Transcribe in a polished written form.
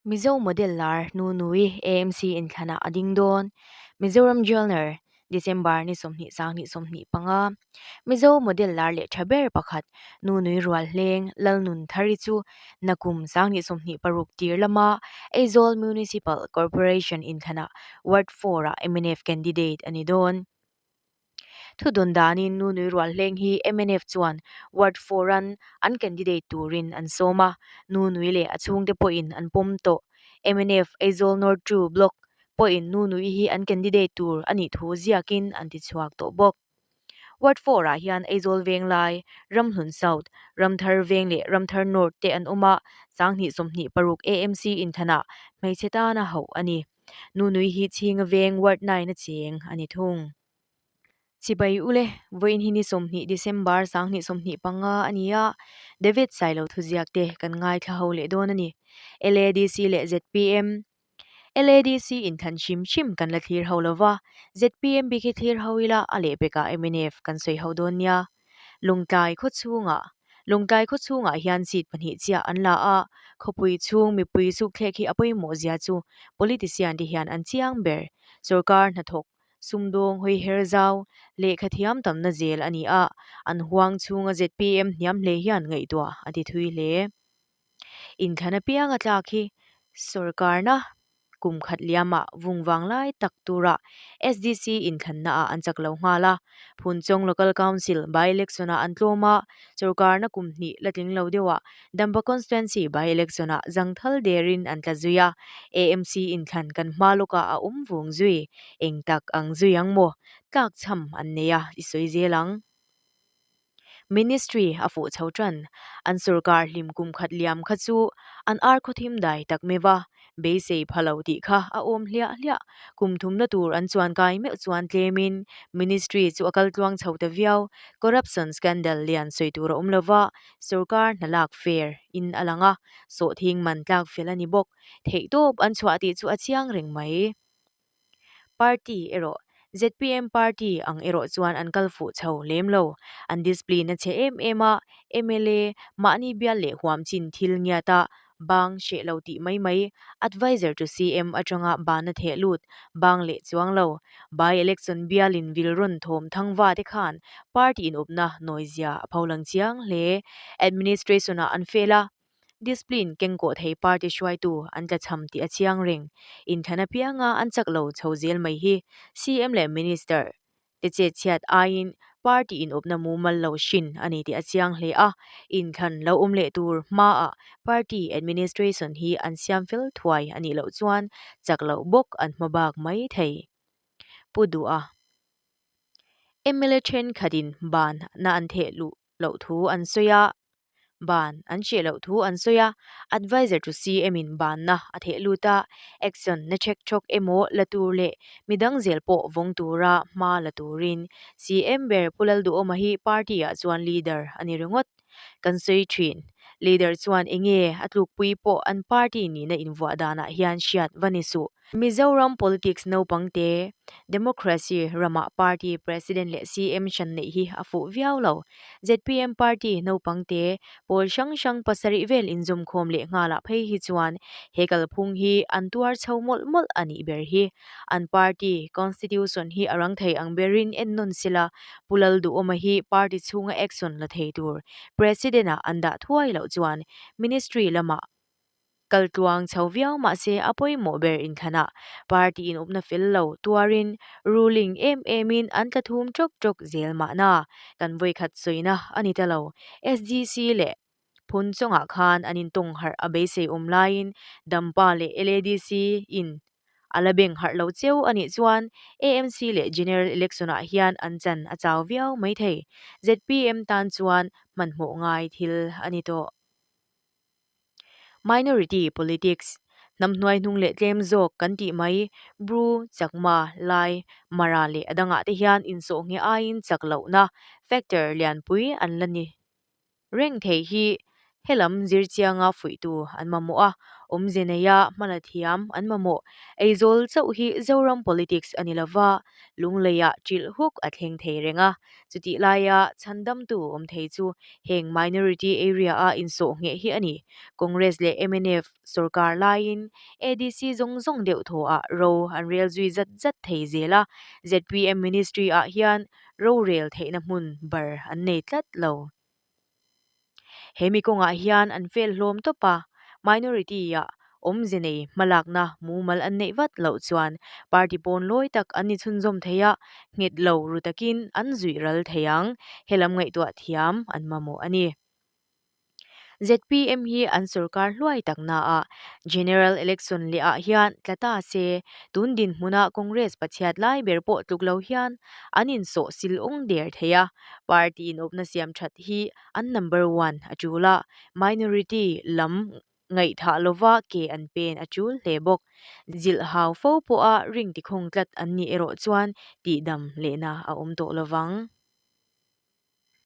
Mizo model lar Nunui AMC inthlanah a ding dawn. Mizoram Journal, December ni 20 sanghnih 25. Mizo model lar leh tha ber pakhat Nunui Rualhleng Lalnunthari chu nakum sanghnih 26 tir lama Aizawl Municipal Corporation inthlanah Ward 4 ah mnf candidate a ni dawn. Thudawn danin Nunui Rualhleng hi mnf chuan Ward 4 an an candidate turin an sawm a, Nunui leh a chhungte pawhin an pawm tawh. Mnf Aizawl North 2 Block pawhin Nunui hi an candidate tur a nih thu ziakin an tichhuak tawh bawk. Ward 4 ah hian Aizawl Venglai, Ramhlun South, Ramthar Veng leh Ramthar North te an awm a, 2026 AMC inthanah hmeichhe tana hauh a ni. Nunui hi Chhinga Veng Ward 9 a cheng a ni thung. Chibai ule, vawiin hi ni 20 December 2025 a ni a, David Sailo thuziak te kan ngaithla ho leh dawn a ni. LADC leh zpm LADC inthlan hrim hrim kan la thlir ho lo va, zpm bik hi thlir ho ila a lehpekah mnf kan sawi ho dawn nia. Lungtlai khaw chhungah Lungtlai khaw chhungah hian seat pahnih chiah an la a, khawpui chhung mipui sukthlek hi a pawimawh zia chu politician te hian an chiang ber. Sorkar hnathawk, sumdawng hawi her zau, lehkha thiam tamna zel a ni a, an huang chhunga zpm hniam hle hian ngaihtuah a ti thui hle. Inthlan apiang a tlak hi sorkarna kum khat liamah vung vang lai tak tura SDC inthlannaah an chak lo nghal a. Phunchawng Local Council by-election-ah an tlawm a, sorkarna kum hnih la tling lo deuhah Dampa Constituency by-election-ah zangthal derin an tla zui a, AMC inthlan kan hma lawkah a awm vung zui. Eng tak ang zui ang maw? Tlakchham an nei a, i sawi zel ang. Ministry a fuh chho tan. An sorkar hlim kum khat liam kha chu an ar khawthim dai tak meuh a, beisei pha lo tih kha a awm hliah hliah. Kum thumna tur an chuan kai meuh chuan tlemin Ministry chu a kal tluang chho ta viau. Corruption scandal lian sawi tur a awm lo va, sorkar hna lak fair in a lang a, sawhthing man tlak fel a ni bawk. Theihtawp an chhuah tih chu a chiang reng mai. Party erawh zpm party ang erawh chuan an kal fuh chho lem lo. An discipline a chhe em em a, mla mahni bial leh huam chin thil ngiat a, bang hreh lo tih mai mai, adviser to CM atanga bana theh lut, bang leh chuang lo. By election bialin vil rawn thawm thangva te khan party inawpna nawizia a pholang chiang hle. Administration ah an fail a. Discipline kengkawh thei party hruaitu an tlachham tih a chiang reng. Inthlan apianga an chak lo chho zel mai hi CM leh Minister te chetchhiat aiin party inawpna mumal lo hrin a ni tih a chiang hle a, inthlan lo awm leh tur hmaah party administration hi an siam fel thuai a nih loh chuan chak loh bawk an hma bak mai thei. Pu Duha. Mla thenkhatin ban na an theh luh loh thu an sawi a, ban an hreh loh thu an sawi a, adviser to CM in banna a theh lut a, action na chek chawk emaw la tur leh midang zel pawh vawng tura hma la turin CM ber Pu Lalduhawma hi party ah chuan leader a ni ringawt kan sawi thin. Leader chuan enge a tlukpui pawh an party nihna invuah danah hian hriat va ni suh. Mizoram politics naupang te, Democracy ramah party president leh CM hran neih hi a fuh viau lo. Zpm party naupang te, pawl hrang hrang pasarih vel inzawmkhawm leh nghalah phei hi chuan he kalphung hi an tuar chho mawlh mawlh a nih ber hi. An party constitution hi a rang thei ang berin ennawn sela, Pu Lalduhawma hi party chhunga action la thei tur president-ah an dah thuai loh chuan ministry lamah Kal tluang chho viau mahse a pawimawh ber inthlanah party inawpna fel lo tuarin ruling em emin an tla thum tawk tawk zel mahna kan vawikhat sawina a ni ta lo. SGC leh Phun chawngah khan an intawng harh a beisei awm laiin Dampa leh LADC in a la beng harh lo cheu a nih chuan AMC leh General Election ah hian an chan a chau viau maithei. Zpm tan chuan hmanhmawh ngai thil a ni tawh. Minority politics, hnam hnuai hnung leh tlem zawk kan tih mai, Bru, Chakma, Lai, Mara leh a dangah te hian insawh ngheh aiin chak lohna factor lianpui an la ni reng thei hi. Helam zirchianga fuihtu an mamawh a, awmze neia hmala thiam an mamawh. Aizawl chauh hi Zoram politics a ni lova, Lungleiah ṭilh huk a thleng thei reng a. Chutih laia chhandamtu awm thei chu heng minority area-a insawh ngheh hi a ni. Congress leh mnf sorkar laiin ADC zawng zawng deuh thawhah ro an rel zui zat zat thei zel a, zpm ministry-ah hian rorel theihna hmun bar an nei tlat lo. He mi kawngah hian an fel hlawm tawp a, minority-ah awmze nei hmalakna mumal an neih vat loh chuan party pawn lawi tak an ni chhunzawm thei a, nghet lo ru takin an zuih ral thei ang. Helam ngaihtuah thiam an mamawh a ni. Zpm hi an sorkar hluai tak naah General Election leh ah hian tla ta se, tun dinhmuna Congress pachhiat lai ber pawh tluk lo hian an insawh sil ung der thei a, party inawpna siam that hi an number one a tul a, minority lam ngaihthah lova ke an pen a tul hle bawk. Zilh hau fo pawha ring tikhawng tlat an nih erawh chuan tihdam lehna a awm tawh lovang.